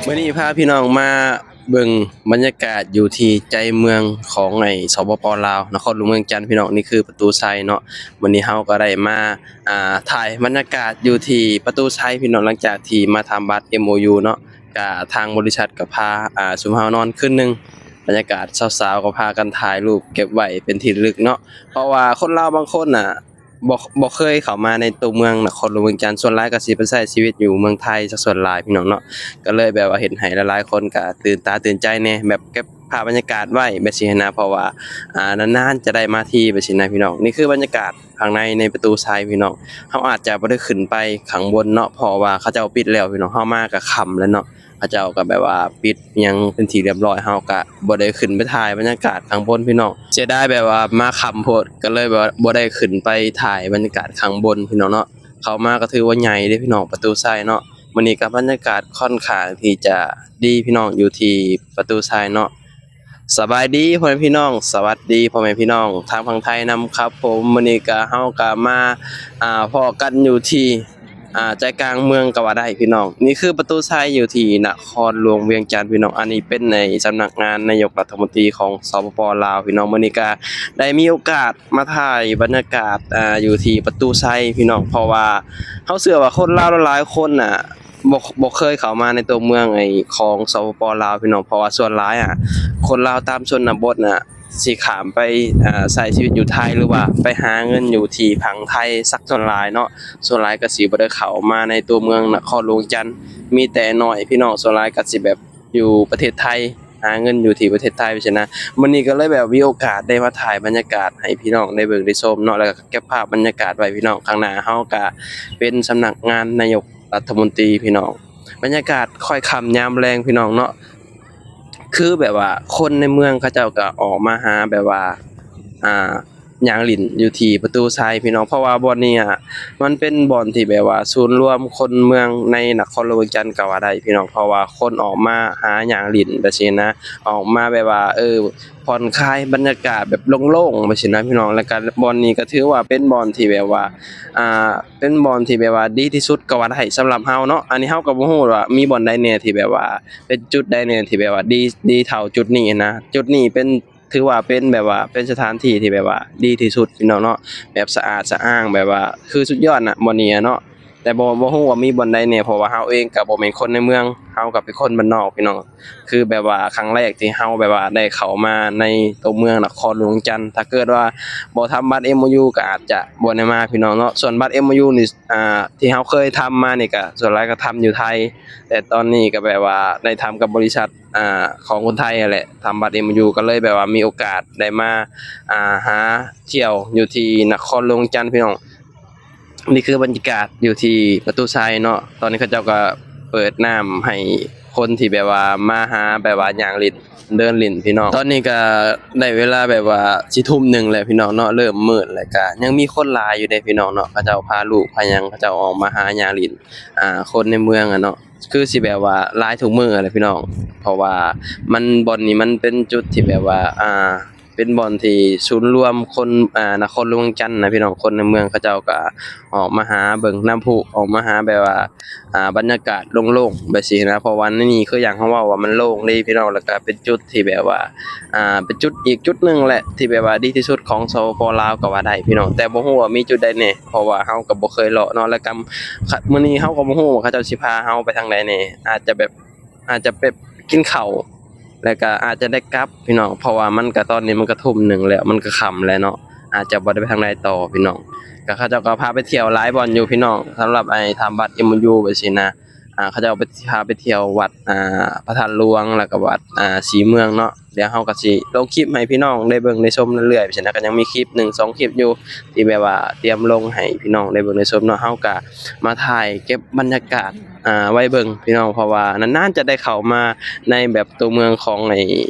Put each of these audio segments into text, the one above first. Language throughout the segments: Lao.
ມື້ນີ້ພາພີ່ນ້ອງມາເບິ່ງບັນຍາກາດຢູ່ທີ່ໃຈເມືອງຂອງໄອ້ ສປປ ລາວ ນະຄອນຫຼວງວຽງຈັນ ພີ່ນ້ອງ. ນີ້ຄືປະຕູໄຊເນາະ. ມື້ນີ້ເຮົາກໍໄດ້ມາ ອ່າ ຖ່າຍບັນຍາກາດຢູ່ທີ່ປະຕູໄຊ ພີ່ນ້ອງ. ຫຼັງຈາກທີ່ມາທຳບັດ ເອັມໂອຢູ ເນາະ ກະທາງບໍລິສັດກໍພາ ອ່າ ຊຸມເຮົານອນຄືນໜຶ່ງ. ບັນຍາກາດສາວໆກໍພາກັນຖ່າຍຮູບເກັບໄວ້ເປັນທີ່ລະລຶກເນາະ. ເພາະວ່າຄົນລາວບາງຄົນນະ ບໍ່ ບໍ່ເຄີຍເຂົ້າມາໃນຕົວເມືອງນະຄອນຫຼວງວຽງຈັນ, ສ່ວນຫຼາຍກໍຊິໄປໃຊ້ຊີວິດຢູ່ເມືອງໄທຊະສ່ວນຫຼາຍ ພີ່ນ້ອງເນາະ. ກໍເລີຍແບບວ່າເຮັດໃຫ້ຫຼາຍໆຄົນກໍຕື່ນຕາຕື່ນໃຈແດ່ ແບບເກັບພາບບັນຍາກາດໄວ້ແບບຊີ້ຫັ້ນນະ, ເພາະວ່າ ອ່າ ນານໆຈະໄດ້ມາທີແບບຊີ້ນະ ພີ່ນ້ອງ. ນີ້ຄືບັນຍາກາດຂ້າງໃນ ໃນປະຕູໄຊ ພີ່ນ້ອງ. ເຮົາອາດຈະບໍ່ໄດ້ຂຶ້ນໄປຂ້າງບົນເນາະ ເພາະວ່າເຂົາເຈົ້າປິດແລ້ວ ພີ່ນ້ອງ. ເຮົາມາກໍຄ່ຳແລ້ວເນາະ. ເຂົາເຈົ້າກໍແບບວ່າປິດຫຍັງເປັນທີ່ລຽບຮ້ອຍ, ເຮົາກໍບໍ່ໄດ້ຂຶ້ນໄປຖ່າຍບັນຍາກາດຂ້າງບົນ ພີ່ນ້ອງ. ເສຍດາຍແບບວ່າມາຄ່ຳໂພດ ກໍເລີຍແບບວ່າບໍ່ໄດ້ຂຶ້ນໄປຖ່າຍບັນຍາກາດຂ້າງບົນ ພີ່ນ້ອງເນາະ. ເຂົ້າມາກໍຖືວ່າໃຫຍ່ເດ້ ພີ່ນ້ອງ, ປະຕູໄຊເນາະ. ມື້ນີ້ກໍບັນຍາກາດຄ່ອນຂ້າງທີ່ຈະດີ ພີ່ນ້ອງ, ຢູ່ທີ່ປະຕູໄຊເນາະ. ສະບາຍດີພໍ່ແມ່ພີ່ນ້ອງ, ສະຫວັດດີພໍ່ແມ່ພີ່ນ້ອງທາງຝັ່ງໄທນຳຄັບຜົມ. ມື້ນີ້ກະ ເຮົາກະມາ ອ່າ ພໍ້ກັນຢູ່ທີ່ ອ່າ ໃຈກາງເມືອງກໍວ່າໄດ້ ພີ່ນ້ອງ. ນີ້ຄືປະຕູໄຊຢູ່ທີ່ນະຄອນຫຼວງວຽງຈັນ ພີ່ນ້ອງ. ອັນນີ້ເປັນໃນສຳນັກງານນາຍົກລັດຖະມົນຕີຂອງ ສປປ ລາວ ພີ່ນ້ອງ. ມື້ນີ້ກະໄດ້ມີໂອກາດມາຖ່າຍບັນຍາກາດ ອ່າ ຢູ່ທີ່ປະຕູໄຊ ພີ່ນ້ອງ, ເພາະວ່າເຮົາເຊື່ອວ່າຄົນລາວຫຼາຍໆຄົນນະ ບໍ່ ບໍ່ເຄີຍເຂົ້າມາໃນຕົວເມືອງໄອ້ຂອງ ສປປ ລາວ ພີ່ນ້ອງ. ເພາະວ່າສ່ວນຫຼາຍອະ ຄົນລາວຕາມຊົນນະບົດນະ ຊິຂ້າມໄປ ເອີ ໃຊ້ຊີວິດຢູ່ໄທ ຫຼືວ່າໄປຫາເງິນຢູ່ທີ່ຝັ່ງໄທສັກສ່ວນຫຼາຍເນາະ. ສ່ວນຫຼາຍກໍຊິບໍ່ໄດ້ເຂົ້າມາໃນຕົວເມືອງນະຄອນຫຼວງວຽງຈັນ, ມີແຕ່ໜ້ອຍ ພີ່ນ້ອງ. ສ່ວນຫຼາຍກໍຊິແບບຢູ່ປະເທດໄທ ຫາເງິນຢູ່ທີ່ປະເທດໄທ ຈັ່ງຊີ້ນະ. ມື້ນີ້ກໍເລີຍແບບມີໂອກາດໄດ້ມາຖ່າຍບັນຍາກາດໃຫ້ພີ່ນ້ອງໄດ້ເບິ່ງໄດ້ຊົມເນາະ, ແລ້ວກໍເກັບພາບບັນຍາກາດໄວ້ ພີ່ນ້ອງ. ຂ້າງໜ້າເຮົາກໍເປັນສຳນັກງານນາຍົກລັດຖະມົນຕີ ພີ່ນ້ອງ. ບັນຍາກາດຄ່ອຍຄ່ຳຍາມແລງ ພີ່ນ້ອງເນາະ, ຄືແບບວ່າຄົນໃນເມືອງເຂົາເຈົ້າກໍອອກມາຫາແບບວ່າ ອ່າ ຍ່າງຫຼິ້ນຢູ່ທີ່ປະຕູໄຊ ພີ່ນ້ອງ. ເພາະວ່າບ່ອນນີ້ອະ ມັນເປັນບ່ອນທີ່ແບບວ່າສູນລວມຄົນເມືອງໃນນະຄອນຫຼວງວຽງຈັນກໍວ່າໄດ້ ພີ່ນ້ອງ. ເພາະວ່າຄົນອອກມາຫາຍ່າງຫຼິ້ນແບບຊີ້ນະ, ອອກມາແບບວ່າ ເອີ ຜ່ອນຄາຍບັນຍາກາດແບບໂລ່ງໆແບບຊີ້ນະ ພີ່ນ້ອງ. ແລ້ວກໍບ່ອນນີ້ກໍຖືວ່າເປັນບ່ອນທີ່ແບບວ່າ ອ່າ ເປັນບ່ອນທີ່ແບບວ່າດີທີ່ສຸດກໍວ່າໄດ້ສຳລັບເຮົາເນາະ. ອັນນີ້ເຮົາກໍບໍ່ຮູ້ວ່າມີບ່ອນໃດແດ່ທີ່ແບບວ່າ ເປັນຈຸດໃດແດ່ທີ່ແບບວ່າດີ ດີເທົ່າຈຸດນີ້ນະ. ຈຸດນີ້ເປັນ ຖືວ່າເປັນແບບວ່າເປັນສະຖານທີ່ທີ່ແບບວ່າດີທີ່ສຸດ ພີ່ນ້ອງເນາະ, ແບບສະອາດສະອ້າງ ແບບວ່າຄືສຸດຍອດນະບ່ອນນີ້ອະເນາະ. ແຕ່ບໍ່ ບໍ່ຮູ້ວ່າມີບ່ອນໃດແດ່ ເພາະວ່າເຮົາເອງກໍບໍ່ແມ່ນຄົນໃນເມືອງ, ເຮົາກໍເປັນຄົນບ້ານນອກ ພີ່ນ້ອງ. ຄືແບບວ່າຄັ້ງແລກທີ່ເຮົາແບບວ່າໄດ້ເຂົ້າມາໃນຕົວເມືອງນະຄອນຫຼວງວຽງຈັນ, ຖ້າເກີດວ່າບໍ່ທຳບັດ ເອັມໂອຢູ ກໍອາດຈະບໍ່ໄດ້ມາ ພີ່ນ້ອງເນາະ. ສ່ວນບັດ ເອັມໂອຢູ ນີ້ ອ່າ ທີ່ເຮົາເຄີຍທຳມານີ້ກໍສ່ວນຫຼາຍກໍທຳຢູ່ໄທ, ແຕ່ຕອນນີ້ກໍແບບວ່າໄດ້ທຳກັບບໍລິສັດ ອ່າ ຂອງຄົນໄທຫັ້ນແຫຼະ, ທຳບັດ ເອັມໂອຢູ ກໍເລີຍແບບວ່າມີໂອກາດໄດ້ມາ ອ່າ ຫາທ່ຽວຢູ່ທີ່ນະຄອນຫຼວງວຽງຈັນ ພີ່ນ້ອງ. ນີ້ຄືບັນຍາກາດຢູ່ທີ່ປະຕູໄຊເນາະ, ຕອນນີ້ເຂົາເຈົ້າກໍເປີດນ້ຳໃຫ້ຄົນທີ່ແບບວ່າມາຫາແບບວ່າຍ່າງຫຼິ້ນ ເດີນຫຼິ້ນ ພີ່ນ້ອງ. ຕອນນີ້ກໍໄດ້ເວລາແບບວ່າສີ່ທຸ່ມໜຶ່ງແລ້ວ ພີ່ນ້ອງເນາະ, ເລີ່ມມືດແລ້ວ, ກໍຍັງມີຄົນຫຼາຍຢູ່ເດ້ ພີ່ນ້ອງເນາະ. ເຂົາເຈົ້າພາລູກພາຫຍັງ ເຂົາເຈົ້າອອກມາຫາຍ່າງຫຼິ້ນ ອ່າ ຄົນໃນເມືອງອະເນາະ, ຄືຊິແບບວ່າຫຼາຍທຸກມື້ແຫຼະ ພີ່ນ້ອງ, ເພາະວ່າມັນ ບ່ອນນີ້ມັນເປັນຈຸດທີ່ແບບວ່າ ອ່າ ເປັນບ່ອນທີ່ສູນລວມຄົນ ອ່າ ນະຄອນຫຼວງວຽງຈັນນະ ພີ່ນ້ອງ. ຄົນໃນເມືອງເຂົາເຈົ້າກໍອອກມາຫາເບິ່ງນ້ຳພຸ, ອອກມາຫາແບບວ່າ ອ່າ ບັນຍາກາດໂລ່ງໆແບບຊີ້ນະ, ເພາະວ່າໃນນີ້ຄືຢ່າງເຮົາເວົ້າວ່າມັນໂລ່ງເດ້ ພີ່ນ້ອງ, ແລ້ວກໍເປັນຈຸດທີ່ແບບວ່າ ອ່າ ເປັນຈຸດອີກຈຸດໜຶ່ງແຫຼະ ທີ່ແບບວ່າດີທີ່ສຸດຂອງ ສປປ ລາວ ກໍວ່າໄດ້ ພີ່ນ້ອງ, ແຕ່ບໍ່ຮູ້ວ່າມີຈຸດໃດແດ່ ເພາະວ່າເຮົາກໍບໍ່ເຄີຍເລາະເນາະ. ແລ້ວກໍ ມື້ນີ້ເຮົາກໍບໍ່ຮູ້ວ່າເຂົາເຈົ້າຊິພາເຮົາໄປທາງໃດແດ່, ອາດຈະແບບ ອາດຈະໄປກິນເຂົ້າ ແລ້ວກໍອາດຈະໄດ້ກັບ ພີ່ນ້ອງ, ເພາະວ່າມັນກໍ ຕອນນີ້ມັນກໍທຸ່ມໜຶ່ງແລ້ວ, ມັນກໍຄ່ຳແລ້ວເນາະ, ອາດຈະບໍ່ໄດ້ໄປທາງໃດຕໍ່ ພີ່ນ້ອງ. ກໍເຂົາເຈົ້າກໍພາໄປທ່ຽວຫຼາຍບ່ອນຢູ່ ພີ່ນ້ອງ, ສຳລັບໄອ້ທຳບັດ ເອັມໂອຢູ ແບບຊີ້ນະ. ອ່າ ເຂົາເຈົ້າໄປ ພາໄປທ່ຽວວັດ ອ່າ ພະທາດຫຼວງ ແລ້ວກໍວັດ ອ່າ ສີເມືອງເນາະ. ດຽວເຮົາກໍຊິລົງຄລິບໃຫ້ພີ່ນ້ອງໄດ້ເບິ່ງໄດ້ຊົມເລື້ອຍໆ ເຊັ່ນນະ, ກໍຍັງມີຄລິບໜຶ່ງສອງຄລິບຢູ່ ທີ່ແບບວ່າຕຽມລົງໃຫ້ພີ່ນ້ອງໄດ້ເບິ່ງໄດ້ຊົມເນາະ. ເຮົາກໍມາຖ່າຍເກັບບັນຍາກາດ ອ່າ ໄວ້ເບິ່ງ ພີ່ນ້ອງ, ເພາະວ່ານານໆຈະໄດ້ເຂົ້າມາໃນແບບຕົວເມືອງຂອງໄອ້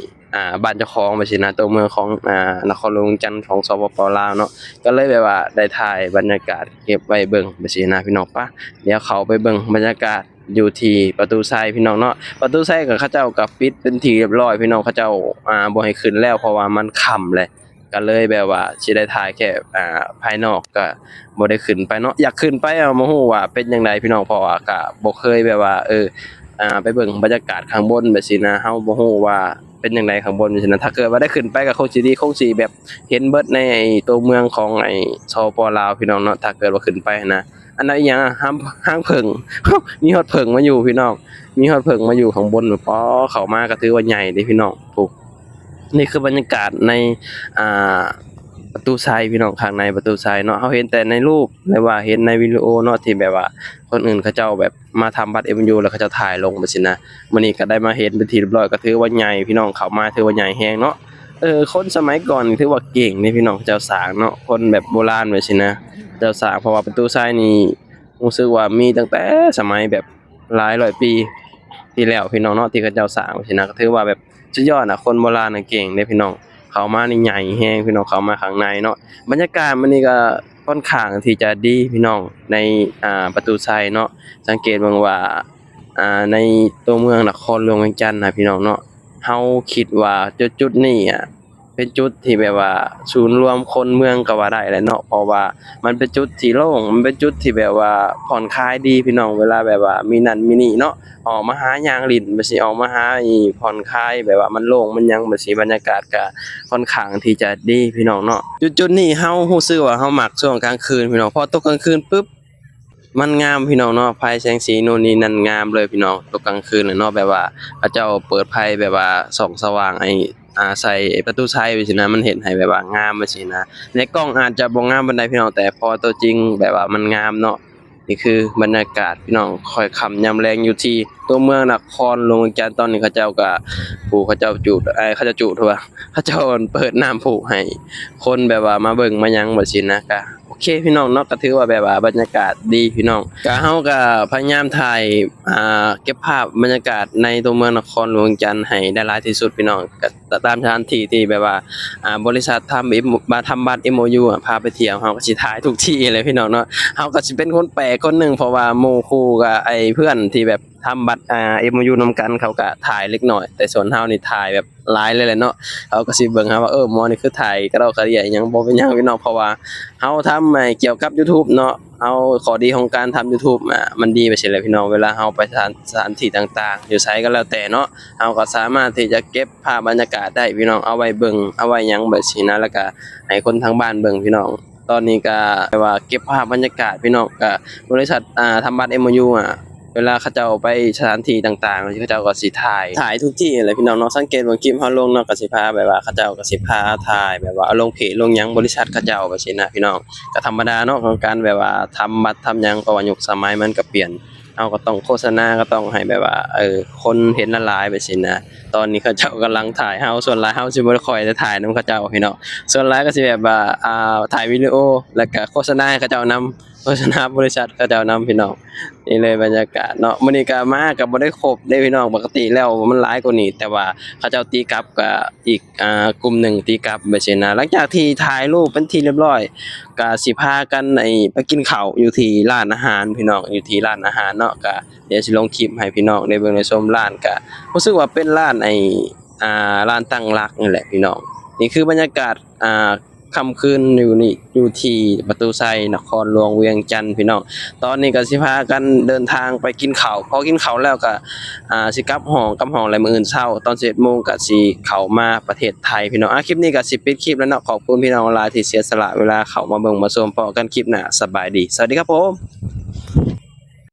ອ່າ ບ້ານເຈົ້າຂອງແບບຊີ້ນະ, ຕົວເມືອງຂອງ ອ່າ ນະຄອນຫຼວງວຽງຈັນຂອງ ສປປ ລາວ ເນາະ, ກໍເລີຍແບບວ່າໄດ້ຖ່າຍບັນຍາກາດເກັບໄວ້ເບິ່ງແບບຊີ້ນະ ພີ່ນ້ອງ. ປະ ດຽວເຂົ້າໄປເບິ່ງບັນຍາກາດ ຢູ່ທີ່ປະຕູໄຊ ພີ່ນ້ອງເນາະ. ປະຕູໄຊກໍເຂົາເຈົ້າກໍປິດເປັນທີ່ລຽບຮ້ອຍ ພີ່ນ້ອງ, ເຂົາເຈົ້າ ອ່າ ບໍ່ໃຫ້ຂຶ້ນແລ້ວ ເພາະວ່າມັນຄ່ຳແລ້ວ, ກໍເລີຍແບບວ່າຊິໄດ້ຖ່າຍແຄ່ ອ່າ ພາຍນອກ, ກໍບໍ່ໄດ້ຂຶ້ນໄປເນາະ. ຢາກຂຶ້ນໄປ ເອົາ ບໍ່ຮູ້ວ່າເປັນຈັ່ງໃດ ພີ່ນ້ອງ, ເພາະວ່າກໍບໍ່ເຄີຍແບບວ່າ ເອີ ອ່າ ໄປເບິ່ງບັນຍາກາດຂ້າງບົນແບບຊີ້ນະ ເຮົາບໍ່ຮູ້ວ່າເປັນຈັ່ງໃດຂ້າງບົນແບບຊີ້ນະ. ຖ້າເກີດວ່າໄດ້ຂຶ້ນໄປກໍຄົງຊິດີ ຄົງຊິແບບເຫັນເບິດໃນໄອ້ຕົວເມືອງຂອງໄອ້ ສປ ລາວ ພີ່ນ້ອງເນາະ ຖ້າເກີດວ່າຂຶ້ນໄປຫັ້ນນະ. ອັນນັ້ນອີ່ຫຍັງ ຮາງ ຮາງເຜິ້ງ ມີຮອດເຜິ້ງມາຢູ່ພີ່ນ້ອງ ມີຮອດເຜິ້ງມາຢູ່ຂ້າງບົນ. ປໍ ເຂົ້າມາກໍຖືວ່າໃຫຍ່ເດ້ພີ່ນ້ອງ. ໂອ້ ນີ້ຄືບັນຍາກາດໃນ ອ່າ ປະຕູໄຊພີ່ນ້ອງ ຂ້າງໃນປະຕູໄຊເນາະ. ເຮົາເຫັນແຕ່ໃນຮູບ ຫຼືວ່າເຫັນໃນວິດີໂອເນາະ ທີ່ແບບວ່າຄົນອື່ນເຂົາເຈົ້າແບບມາທຳບັດ ເອັມໂອຢູ ແລ້ວເຂົາເຈົ້າຖ່າຍລົງແບບຊີ້ນະ. ມື້ນີ້ກໍໄດ້ມາເຫັນເປັນທີ່ຮຽບຮ້ອຍ ກໍຖືວ່າໃຫຍ່ພີ່ນ້ອງ ເຂົ້າມາຖືວ່າໃຫຍ່ແຮງເນາະ. ເອີ ຄົນສະໄໝກ່ອນນີ້ຖືວ່າເກັ່ງເດ້ພີ່ນ້ອງ ເຂົາເຈົ້າສ້າງເນາະ ຄົນແບບໂບລານແບບຊີ້ນະ ເຂົາເຈົ້າສ້າງ. ເພາະວ່າປະຕູໄຊນີ້ ຮູ້ສຶກວ່າມີຕັ້ງແຕ່ສະໄໝແບບຫຼາຍຮ້ອຍປີທີ່ແລ້ວພີ່ນ້ອງເນາະ ທີ່ເຂົາເຈົ້າສ້າງຊີ້ນະ. ກໍຖືວ່າແບບສຸດຍອດນະ ຄົນໂບລານນະເກັ່ງເດ້ພີ່ນ້ອງ. ເຂົ້າມານີ້ໃຫຍ່ແຮງພີ່ນ້ອງ ເຂົ້າມາຂ້າງໃນເນາະ. ບັນຍາກາດມື້ນີ້ກໍຂ້ອນຂ້າງທີ່ຈະດີພີ່ນ້ອງ ໃນ ອ່າ ປະຕູໄຊເນາະ. ສັງເກດເບິ່ງວ່າ ອ່າ ໃນຕົວເມືອງນະຄອນຫຼວງວຽງຈັນນະພີ່ນ້ອງເນາະ ເຮົາຄິດວ່າຈຸດໆນີ້ອະ ເປັນຈຸດທີ່ແບບວ່າສູນລວມຄົນເມືອງກໍວ່າໄດ້ແຫຼະເນາະ ເພາະວ່າມັນເປັນຈຸດທີ່ໂລ່ງ ມັນເປັນຈຸດທີ່ແບບວ່າຜ່ອນຄາຍດີພີ່ນ້ອງ. ເວລາແບບວ່າມີນັ້ນມີນີ້ເນາະ ອອກມາຫາຍ່າງຫຼິ້ນ ແບບຊິອອກມາຫາ ອີ ຜ່ອນຄາຍ ແບບວ່າມັນໂລ່ງມັນຫຍັງແບບຊິ ບັນຍາກາດກໍຂ້ອນຂ້າງທີ່ຈະດີພີ່ນ້ອງເນາະ. ຈຸດໆນີ້ເຮົາຮູ້ສຶກວ່າເຮົາມັກຊ່ວງກາງຄືນພີ່ນ້ອງ ພໍຕົກກາງຄືນປຶບ ມັນງາມພີ່ນ້ອງເນາະ ໄຟແສງສີໂນ່ນນີ້ນັ້ນງາມເລີຍພີ່ນ້ອງ. ຕົກກາງຄືນແຫຼະເນາະ ແບບວ່າເຂົາເຈົ້າເປີດໄຟແບບວ່າສ່ອງສະຫວ່າງໄອ້ ອ່າ ໃສ່ປະຕູໄຊແບບຊີ້ນະ ມັນເຮັດໃຫ້ແບບວ່າງາມແບບຊີ້ນະ. ໃນກ້ອງອາດຈະບໍ່ງາມປານໃດພີ່ນ້ອງ ແຕ່ພໍໂຕຈິງແບບວ່າມັນງາມເນາະ. ນີ້ຄືບັນຍາກາດພີ່ນ້ອງ ຄ່ອຍຄ່ຳຍາມແລງຢູ່ທີ່ຕົວເມືອງນະຄອນຫຼວງວຽງຈັນ. ຕອນນີ້ເຂົາເຈົ້າກໍ ຜູ້ເຂົາເຈົ້າຈູດ ເອີ ເຂົາເຈົ້າຈູດວ່າ ເຂົາເຈົ້າເປີດນ້ຳພຸໃຫ້ຄົນແບບວ່າມາເບິ່ງມາຫຍັງແບບຊີ້ນະ. ກະ ໂອເຄພີ່ນ້ອງເນາະ ກໍຖືວ່າແບບວ່າບັນຍາກາດດີພີ່ນ້ອງ. ກະເຮົາກໍພະຍາຍາມຖ່າຍ ອ່າ ເກັບພາບບັນຍາກາດໃນຕົວເມືອງນະຄອນຫຼວງວຽງຈັນໃຫ້ໄດ້ຫຼາຍທີ່ສຸດພີ່ນ້ອງ. ກໍຕາມສະຖານທີ່ທີ່ແບບວ່າ ອ່າ ບໍລິສັດທຳ ມາທຳບັດ ເອັມໂອຢູ ອະ ພາໄປທ່ຽວ ເຮົາກໍຊິຖ່າຍທຸກທີ່ແຫຼະພີ່ນ້ອງເນາະ. ເຮົາກໍຊິເປັນຄົນແປກຄົນໜຶ່ງ ເພາະວ່າໝູ່ຄູ່ກັບໄອ້ເພື່ອນທີ່ແບບທຳບັດ ອ່າ ເອັມໂອຢູ ນຳກັນ ເຂົາກໍຖ່າຍເລັກນ້ອຍ ແຕ່ສ່ວນເຮົານີ້ຖ່າຍແບບ ຫຼາຍເລີຍແຫຼະເນາະ. ເຮົາກໍຊິເບິ່ງຫາວ່າ ເອີ ໝໍນີ້ຄືຖ່າຍກະດອກກະເດຍອີ່ຫຍັງ. ບໍ່ເປັນຫຍັງພີ່ນ້ອງ ເພາະວ່າເຮົາທຳໃຫ້ກ່ຽວກັບ YouTube ເນາະ. ເຮົາ ຂໍ້ດີຂອງການທຳ YouTube ອະ ມັນດີໄປຊີ້ແຫຼະພີ່ນ້ອງ. ເວລາເຮົາໄປສະຖານ ສະຖານທີ່ຕ່າງໆ ຢູ່ໃສກໍແລ້ວແຕ່ເນາະ ເຮົາກໍສາມາດທີ່ຈະເກັບພາບບັນຍາກາດໄດ້ພີ່ນ້ອງ ເອົາໄວ້ເບິ່ງ ເອົາໄວ້ຫຍັງແບບຊີ້ນະ ແລ້ວກໍໃຫ້ຄົນທາງບ້ານເບິ່ງພີ່ນ້ອງ. ຕອນນີ້ກໍແບບວ່າເກັບພາບບັນຍາກາດພີ່ນ້ອງ ກໍບໍລິສັດ ອ່າ ທຳບັດ ເອັມໂອຢູ ອະ ເວລາເຂົາເຈົ້າໄປສະຖານທີ່ຕ່າງໆ ເຂົາເຈົ້າກໍຊິຖ່າຍ ຖ່າຍທຸກທີ່ແຫຼະພີ່ນ້ອງເນາະ. ສັງເກດເບິ່ງຄລິບເຮົາລົງເນາະ ກໍຊິພາແບບວ່າເຂົາເຈົ້າກໍຊິພາຖ່າຍແບບວ່າເອົາລົງເພຈລົງຫຍັງບໍລິສັດເຂົາເຈົ້າແບບຊີ້ນະພີ່ນ້ອງ. ກໍທຳມະດາເນາະ ຂອງການແບບວ່າທຳບັດທຳຫຍັງ ເພາະວ່າຍຸກສະໄໝມັນກໍປ່ຽນ ເຮົາກໍຕ້ອງໂຄສະນາ ກໍຕ້ອງໃຫ້ແບບວ່າ ເອີ ຄົນເຫັນຫຼາຍໆແບບຊີ້ນະ. ຕອນນີ້ເຂົາເຈົ້າກຳລັງຖ່າຍເຮົາ ສ່ວນຫຼາຍເຮົາຊິບໍ່ໄດ້ຄ່ອຍໄດ້ຖ່າຍນຳເຂົາເຈົ້າພີ່ນ້ອງ ສ່ວນຫຼາຍກໍຊິແບບວ່າ ອ່າ ຖ່າຍວິດີໂອ ແລ້ວກໍໂຄສະນາໃຫ້ເຂົາເຈົ້ານຳ ໂຄສະນາບໍລິສັດເຂົາເຈົ້ານຳພີ່ນ້ອງ. ນີ້ເລີຍບັນຍາກາດເນາະ ມື້ນີ້ກໍມາກໍບໍ່ໄດ້ຄົບເດ້ພີ່ນ້ອງ ປົກກະຕິແລ້ວມັນຫຼາຍກວ່ານີ້ ແຕ່ວ່າເຂົາເຈົ້າຕີກັບກໍອີກ ອ່າ ກຸ່ມໜຶ່ງຕີກັບແບບຊີ້ນະ. ຫຼັງຈາກທີ່ຖ່າຍຮູບເປັນທີ່ຮຽບຮ້ອຍ ກໍຊິພາກັນໄປກິນເຂົ້າຢູ່ທີ່ຮ້ານອາຫານພີ່ນ້ອງ ຢູ່ທີ່ຮ້ານອາຫານເນາະ. ກໍດຽວຊິລົງຄລິບໃຫ້ພີ່ນ້ອງໄດ້ເບິ່ງໄດ້ຊົມ. ຮ້ານກໍຮູ້ສຶກວ່າເປັນຮ້ານໄອ້ ອ່າ ຮ້ານຕັ້ງຫຼັກນີ້ແຫຼະພີ່ນ້ອງ. ນີ້ຄືບັນຍາກາດ ອ່າ ຄ່ຳຄືນຢູ່ນີ້ ຢູ່ທີ່ປະຕູໄຊ ນະຄອນຫຼວງວຽງຈັນພີ່ນ້ອງ. ຕອນນີ້ກໍຊິພາກັນເດີນທາງໄປກິນເຂົ້າ ພໍກິນເຂົ້າແລ້ວກໍ ອ່າ ຊິກັບຫ້ອງ ກັບຫ້ອງແລ້ວມື້ອື່ນເຊົ້າຕອນສິບເອັດໂມງກໍຊິເຂົ້າມາປະເທດໄທພີ່ນ້ອງ. ອ່າ ຄລິບນີ້ກໍຊິປິດຄລິບແລ້ວເນາະ ຂອບຄຸນພີ່ນ້ອງຫຼາຍທີ່ເສຍສະຫຼະເວລາເຂົ້າມາເບິ່ງມາຊົມ. ພໍ້ກັນຄລິບໜ້າ ສະບາຍດີ ສະຫວັດດີຄັບຜົມ.